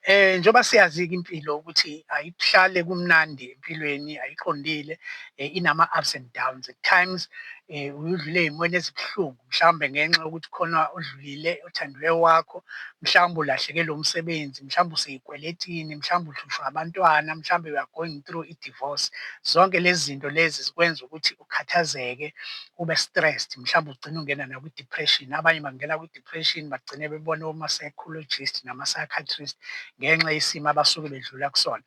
Njengoba siyazi-ke impilo ukuthi ayikuhlale kumnandi empilweni, ayiqondile, inama-ups and downs. At times uye udlule ey'mweni ezibuhlungu, mhlawumbe ngenxa yokuthi khona odlulile othandiweyo wakho, mhlawumbe ulahlekelwe umsebenzi, mhlawumbe usey'kweletini, mhlawumbe uhlushwa abantwana, mhlawumbe you are going through i-divorce. Zonke lezi zinto lezi zikwenza ukuthi ukhathazeke, ube stressed, mhlawumbe ugcine ungena nakwi-depression. Abanye bangena kwi-depression bagcine bebona oma-psychologist nama-psychiatrist ngenxa yesimo abasuke bedlula kusona.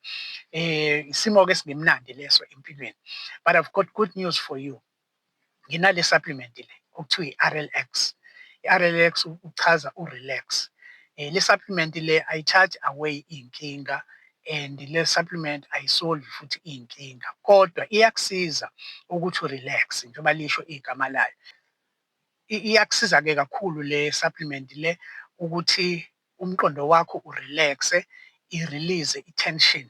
Isimo-ke esingemnandi leso empilweni, but I've got good news for you. Nginale supplement le okuthiwa i-RLX. I-RLX uchaza u-relax. Le supplement le ayithathi away iy'nkinga and le supplement ayi-solve futhi iy'nkinga, kodwa iyakusiza ukuthi u-relax njengoba lisho igama layo. Iyakusiza-ke kakhulu le supplement le ukuthi umqondo wakho u-relax-e, i-release i-tension,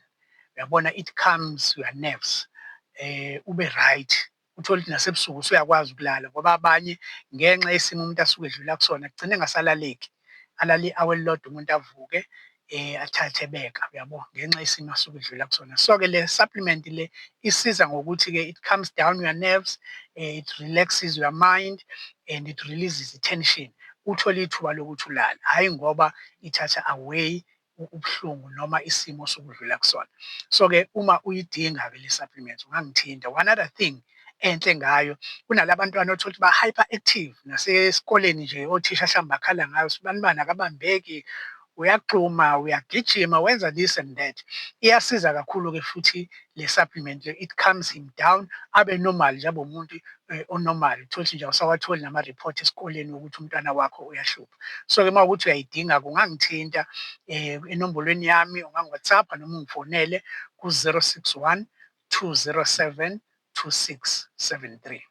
uyabona, it calms your nerves, ube right. Uthole ukuthi nasebusuku usuyakwazi ukulala ngoba abanye ngenxa yesimo umuntu asuke edlula kusona kugcine engasalaleki, alale i-hour elilodwa umuntu avuke athathe ebeka, uyabo, ngenxa yesimo asuke edlula kusona. So-ke le supplement le isiza ngokuthi-ke it calms down your nerves, it relaxes your mind and it releases i-tension. Uthole ithuba lokuthi ulale, hhayi ngoba ithatha away ubuhlungu noma isimo osuke udlula kusona. So-ke uma uyidinga-ke le supplement ungangithinta. One other thing enhle ngayo, kunala bantwana othola ukuthi ba-hyperactive, nasesikoleni nje othisha hlambe bakhala ngayo, sibanibani akabambeki, uyagxuma, uyagijima, wenza this and that. Iyasiza kakhulu-ke futhi le supplement le, it calms him down, abe normal nje, abe umuntu o-normal. Uthole ukuthi nje awusawatholi nama-report esikoleni wokuthi umntwana wakho uyahlupha. So-ke uma kuwukuthi uyayidinga-ke ungangithinta enombolweni yami, ungangi-WhatsApp-a noma ungifonele ku-061 207 2673.